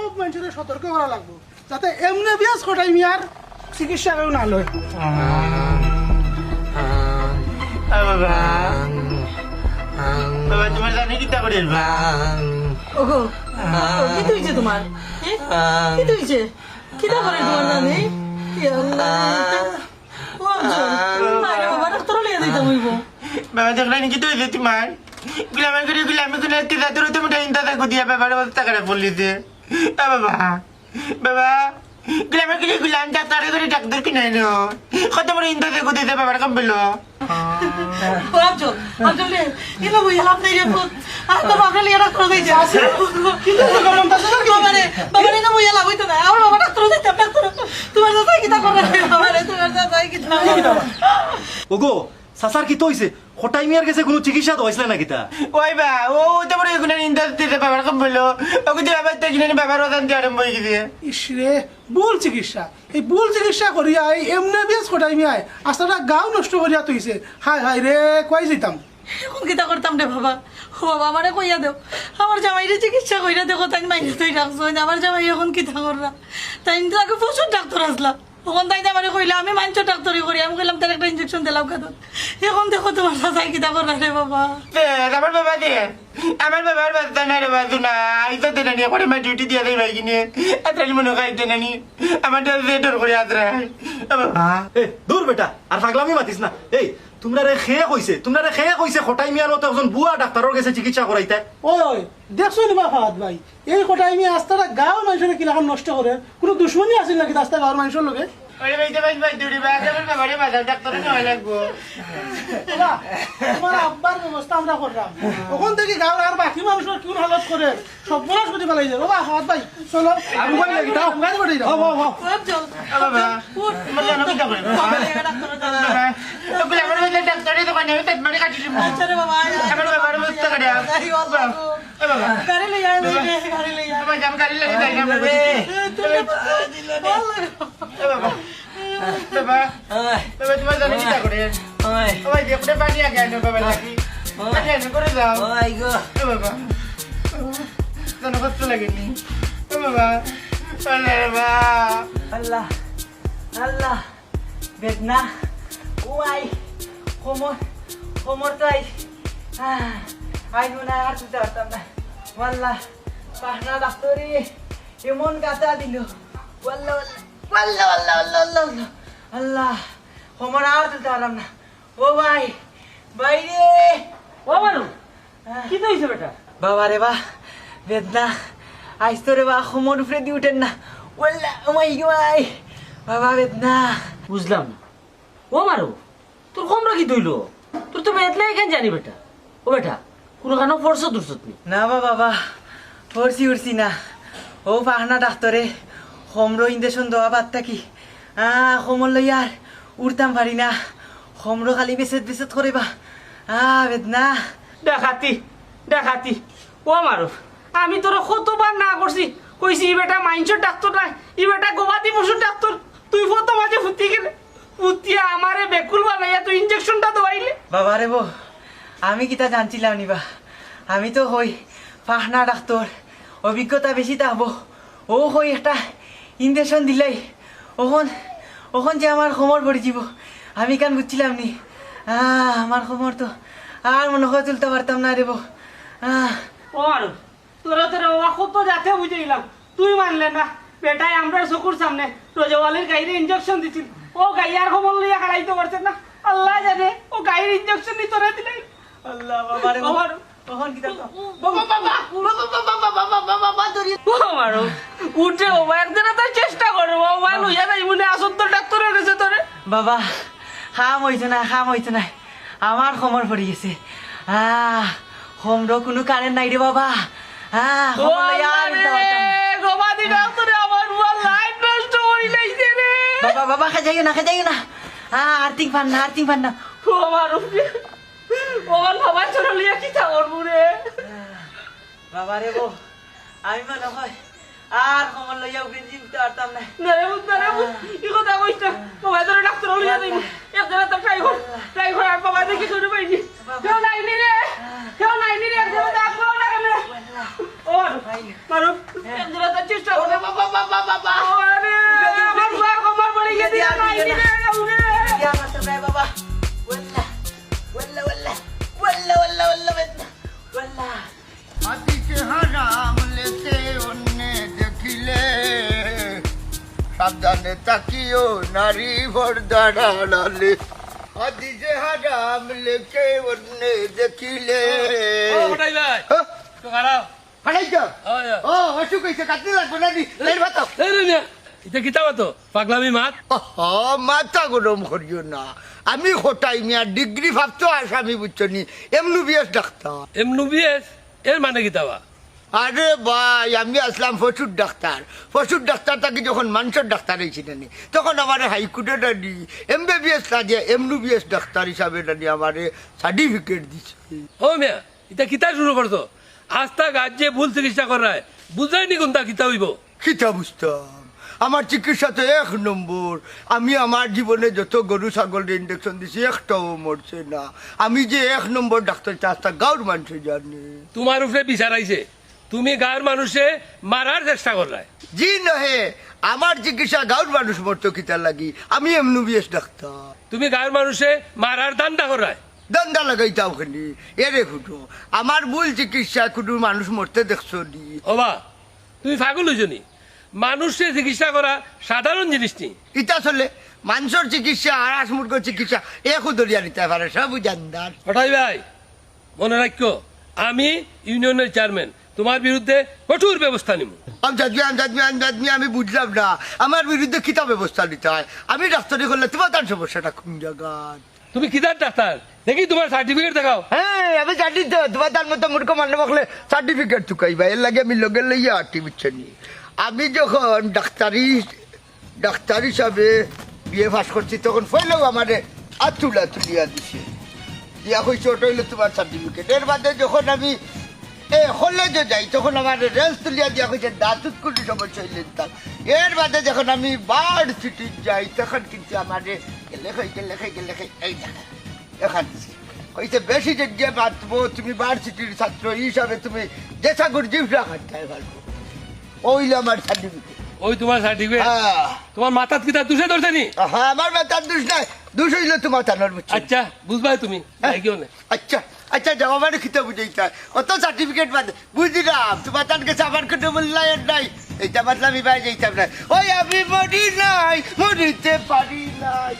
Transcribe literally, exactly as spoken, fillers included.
সব মানুষরে সতর্ক করা লাগবো, যাতে এমবিবিএস কটাই মিয়ার চিকিৎসা কেউ না লয়। আ বাবা, বাবা, তুমার জানে কিতা করের বা? ওগো, ও, কিতা অইছে তুমার? হ্যাঁ? কিতা অইছে? কিতা করের তুমার জানে? ইয়া আল্লাহ। ও, আফজল, বাইরে বাবা, ডাক্তার লইয়া যাইতাম অইবো। বাবা, দেখলায়নি কিতা অইছে তুমার? গুলামি করি, গুলামি করি, কিতা তোর তো মোটা ইন্দাজে গুদিয়া বাবার অবস্থা খারাপ করিলিছে। আ বাবা, বাবা, গুলামি করি, গুলামি ডাক্তারে করি, ডাক্তার কিনাইলো। কত বড় ইন্দাজে গুদিছে বাবার কম বললো। ও আফজল, আফজল রে, ইনো বইয়া লাভ নাই রে পুত। আর তোর বাপরে লইয়া ডাক্তার যাইতে আছে। কিন্তু তোর বাবা মন্তাজ না কি? বাবারে, বাবারে ইনো বইয়া লাভ অইতো না। আমার বাবা ডাক্তার যাইতে, ডাক্তার। তুমার চাচায় কিতা কররা রে বাবারে, তুমার চাচায় কিতা কররা? ওগো, চাচার কিতা অইছে? কটাই মিয়ার গেছে কুনু চিকিৎসা দেওয়াইছলায় না কিতা? ওই বা, ও, ও তো বড় এগুলা নিন্দা দিতে বাবার কম বললো। ওকে দিয়ে বাবার তো এগুলা নিয়ে বাবার অশান্তি আরম্ভ অই গেছে। ইস রে, ভুল চিকিৎসা। এই ভুল চিকিৎসা করিয়া এই এমবিবিএস কটাই মিয়ায় আস্তাটা গাঁও নষ্ট করিয়া থইছে। হায় হায় রে, কই যাইতাম। এখন কিতা করতাম রে বাবা? ও বাবা, আমারে কইয়া দেও। আমার জামাইরে চিকিৎসা কইরা দেখো, তাইন মাইরে তুই রাখছো। আমার জামাই এখন কিতা কররা? তাইন তো আগে পশুর ডাক্তার আছলা। অখন তাইন আমারে কইলা, আমি মানষর ডাক্তারি করি। আমি কইলাম, "তার একটা ইঞ্জেকশন দিলাও কাদত।" এখন দেখো তুমার চাচায় কিতা কররা রে বাবা। দে, আমার বাবা দে। আমার বাবার বাচ্চা নাই রে বাবা, তুই না। আইসা দে না নিয়ে করে মা ডিউটি দিয়া দেয় ভাই কিনে। আত্রালি মনে হয় দে না নি। আমার তো যে ডর করে আত্রাই। বাবা। এ, দূর বেটা, আর পাগলামি মাতিস না। এই, তুমরারে কে কইছে? তুমরারে কে কইছে কটাই মিয়ার মতো একজন বুয়া ডাক্তারর গেছে চিকিৎসা করাইতা? ওই, ওই, দেখছো নি বা ফাহাদ ভাই? এই কটাই মিয়া আস্তাটা গাঁওর মানুষরে কিলাখান নষ্ট করে। কুনু দুশমনি আছিল নাকি আস্তা গাঁওর মানুষর লগে? ওরে ভাই, ভাই, ভাই, দূরে ভাই, আমার বাবারে বাজার ডাক্তারে নেওয়া লাগবো। বাবা, তুমার আব্বার ব্যবস্থা আমরা করলাম। অখন থাকি গাঁওর আর বাকি মানুষর কুন হালত করে? সর্বনাশ করি ফালাইছে। বাবা, হাত ভাই, চলো। আর উপায় নাই, দাও। গাড়ি পাঠাই দাও। বাবা, বাবা। চল। বাবা, উঠ। আমার জানো কিতা করে? বাবা, এবার ডাক্তার দেখাও। বাবা, ওগুলো আমার মধ্যে ডাক্তারের দোকানে আমি পেট মারি কাটি দিব। আচ্ছা রে বাবা, আয়, আয়। আমার বাবার অবস্থা খারাপ। আয়, আয়, বাবা। এ বাবা। গাড়ি লই আয়, লই আয়, গাড়ি লই আয়। বাবা, আমি গাড়ি লই যাই না, বাবা। এ, তুই বাবা। এ বাবা। বাবা, ওই। বাবা, তুমার জানো কিতা করে? ওই। ওই যে, একটা পানি আগে আনো, বাবা, লাগি। ওই। পানি আনো, করে যাও। ওই গো। এ বাবা। জানো কষ্ট লাগেনি? এ বাবা। আল্লাহ রে বাবা। আল্লাহ। আল্লাহ। বেদনা। ও আই। কোমর। কোমর তো আই। আহ, আই মনে হয় আর তুলতে পারতাম না। ওয়াল্লাহ। পাহনা ডাক্তারি। এমন গাতা দিল। ওয়াল্লাহ, ওয়াল্লাহ। আল্লাহ, আল্লাহ, আল্লাহ, আল্লাহ, আল্লাহ। আল্লাহ, কোমর আর তুলতে পারলাম না। ও ভাই, ভাই রে। ও মারু, আহ। কিতা অইছে বেটা? বাবা রে বা, বেদনা। আইজ তো রে বা, কোমর উপরে দি উঠের না। ওয়াল্লাহ, ও মাই গো ভাই। বাবা, বেদনা। বুঝলাম না। ও মারু, তোর কোমরো কিতা অইলো? তোর তো বেদনা এখান জানি বেটা। ও বেটা, কুনুখানো পড়ছত উঠছত নি? না বা বাবা, পড়ছি উঠছি না। ও পাহনা ডাক্তারে কোমরো ইঞ্জেকশন দেওয়া বাদ থাকি, আ, কোমর লইয়া আর উঠতাম পারি না। কোমরো খালি বেসেত বেসেত করে বা। আ, বেদনা। ডাকাতি, ডাকাতি। ও মারুফ, আমি তোরে কতবার না করছি, কইছি, "ই বেটা মাইনষর ডাক্তার নায়, ই বেটা গবাদি পশুর ডাক্তার।" তুই ফতো মাঝে ফুটি গেলে। উতিয়া আমারে বেকুল বানাইয়া তুই ইঞ্জেকশনটা দেওয়াইলে। বাবা রে বো, আমি কিতা জানছিলাম নি বা? আমি তো কই পাহনা ডাক্তার, অভিজ্ঞতা বেশি থাকবো। ও কই একটা ইঞ্জেকশন দিলাই, অখন, অখন যে আমার কোমর পড়ি যিবো, আমি কান বুঝছিলাম নি। আহ, আমার কোমর তো আর মনে হয় তুলতে পারতাম না রে বো। আহ। ও মারুফ, তোরা, তোরা বাবা কত জাতে বুঝাইলাম, তুই মানলে না। বেটায় আমরার চকুর সামনে রজব আলীর গাইরে ইঞ্জেকশন দিছিল, ও গাই আর কোমর লইয়া খাড়াইতে পারছে না। আল্লাহ জানে, ও গাইর ইঞ্জেকশন নি তোরা দিলাই। আল্লাহ, বাবা রে, ও মারুফ। তখন কি দেখো? বাবা, বাবা, বাবা, বাবা, বাবা, বাবা, বাবা, বাবা, ধরি। ও মারুফ, উঠে বাবা, একদিন তো চেষ্টা করে বাবা, লইয়া যাই মনে আসল তো ডাক্তারের কাছে তোরে। বাবা, কাম অইতো না, কাম অইতো না। আমার কোমর পড়ি গেছে। আহ, কোমরো কুনু কারেন্ট নাই রে বাবা। আহ, কোমর লইয়া আর উঠতে পারতাম না। গবাদি ডাক্তারে আমার বুয়ার লাইফ নষ্ট করি লাইছে রে। বাবা, বাবা, খেজাইও না, খেজাইও না। আহ, আর্থিং ফান না, আর্থিং ফান না। ও আমার উপরে। ও আমার বাবা চলো লইয়া কিতা করবো রে? বাবা রে বো, আমি মনে হয় আর কোমর লইয়া উপরে উঠতে পারতাম না। না রে পুত, না রে পুত, ই কথা কইস না। বাবা, তোরে ডাক্তার লইয়া যাইমু। এক জাগা তো ট্রাই কর, ট্রাই কর, আর বাবা দেখি শুরু পাইনি। কেউ নাইনি রে, কেউ নাইনি রে, এক জাগা তো আর কেউ লাগে না। ও মারুফ, মারুফ, এক জাগা তো চেষ্টা কর। বাবা, বাবা। আরে, আমার বাবা, আমার বাড়ি গেছে, ইয়া, মাই ইয়া, দিলে, উঠে। ইয়া, বাবা, বাবা। ওয়াল্লা, ওয়াল্লা, ওয়াল্লা, ওয়াল্লা, ওয়াল্লা, ওয়াল্লা, বেদনা, ওয়াল্লা। হাদিসে হারাম লেখে অন্যে দেখিলে, সাবধানে থাকিও নারী পর্দার আড়ালে। হাদিসে হারাম লেখে অন্যে দেখিলে। ও, ওটাই ভাই। হ্যাঁ? তো খারাপ। ফাটাই তো? হ্যাঁ, হ্যাঁ। ও, অসুখ হইছে, কাটতে লাগবো না নি? এই ভাত। এই রে মিয়া, এটা কিতা মাতো? পাগলামি মাত। ওহো, মাথা গরম করিও না। আমি কটাই মিয়া ডিগ্রি প্রাপ্ত আসামি, বুঝছো নি? MBBS doctor. এমবিবিএস? এর মানে কিতা বা? আরে ভাই, আমি আসলাম পশুর ডাক্তার। পশুর ডাক্তার থাকি যখন মানষর ডাক্তার হইছি না নি, তখন আমারে হাইকোর্টে ডানি এমবিবিএস না দিয়া এমবিবিএস ডাক্তার হিসাবে ডানি আমারে সার্টিফিকেট দিছে। ও মিয়া, ইটা কিতা শুরু করছো? আস্তা গাছ যে ভুল চিকিৎসা করায়, বুঝাই নি কোনটা কিতা হইব? কিতা বুঝতাম? আমার চিকিৎসা তো এক নম্বর। আমি আমার জীবনে যত গরু ছাগলরে ইঞ্জেকশন দিছি, একটাও মরছে না। আমি যে এক নম্বর ডাক্তার, তা আস্তা গাঁওর মানষে জানে। তোমার উপরে বিচার আইছে, তুমি গাঁওর মানুষে মারার চেষ্টা করলায়। জি নহে, আমার চিকিৎসা গাঁওর মানুষ মরতো কিতার লাগি? আমি এমবিবিএস ডাক্তার। তুমি গাঁওর মানুষে মারার ধান্দা করলায়। ধান্দা লাগাইতাও কেনে? এরে হুনো, আমার ভুল চিকিৎসা কোনো মানুষ মরতে দেখছো নি? ওবা, তুমি পাগল হইছো নি? মানুষে চিকিৎসা করা সাধারণ জিনিস নি। ইটা চলে, মানষর চিকিৎসা আর হাঁস মুরগর চিকিৎসা একু ধরিয়া নিতে পারে, সব জানদার। কটাই ভাই, মনে রাখো, আমি ইউনিয়নের চেয়ারম্যান, তোমার বিরুদ্ধে কঠোর ব্যবস্থা নিব। আমি জানি, আমি জানি, আমি জানি, আমি বুঝলাম না, আমার বিরুদ্ধে কিতা ব্যবস্থা নিতে হয়? আমি ডাক্তারি করলে তোমার তার সমস্যাটা কোন জায়গায়? তুমি কিতার ডাক্তার? দেখি তোমার সার্টিফিকেট দেখাও। হ্যাঁ, আমি জানি তো, তোমার তার মতো মূর্খ মানব হকলে সার্টিফিকেট চুকাইবা, এর লাগি আমি লগে লইয়া আটি, বুঝছো নি? আমি যখন ডাক্তারি, ডাক্তার হিসাবে বিএ পাস করছি, তখন পয়লাও আমারে আতুলা তুলিয়া দিছে, দিয়া কইছে, "ওটা হইলো তোমার সার্টিফিকেট।" এর বাদে যখন আমি এ, কলেজে যাই, তখন আমারে রেঞ্চ তুলিয়া দিয়া কইছে, "দাঁতত কোনো সমস্যা হইলে দিতাম।" এর বাদে যখন আমি ভার্সিটিত যাই, তখন কিন্তু আমারে গেলে কই, গেলে কই, গেলে কই, এই দেখা, এখান দিছে। কইছে, "বেশি যে গিয়া মাতবো, তুমি ভার্সিটির ছাত্র, এই হিসাবে তুমি যে সাগর জিভরা খাটতে পারবো।" ওইলো আমার সার্টিফিকেট। ওই তোমার সার্টিফিকেট? হ্যাঁ। তোমার মাথাত কিতা দুষে ধরছে নি? হ্যাঁ, আমার মাথার দুষ নাই, দুষ হইলো তোমার তানোর, বুঝছো? আচ্ছা, বুঝবায় তুমি। হ্যাঁ। যাই গিয়ে নে। আচ্ছা, আচ্ছা, যাও, আমারে কিতা বুঝাইতা? অত সার্টিফিকেট বাদে বুঝলাম, তোমার তার কাছে আমার কোনো মূল্যায়ন নাই। এইটা বাদলাম, এবার যাইতাম না। ওই আমি মরি নাই, মরিতে পারি নাই।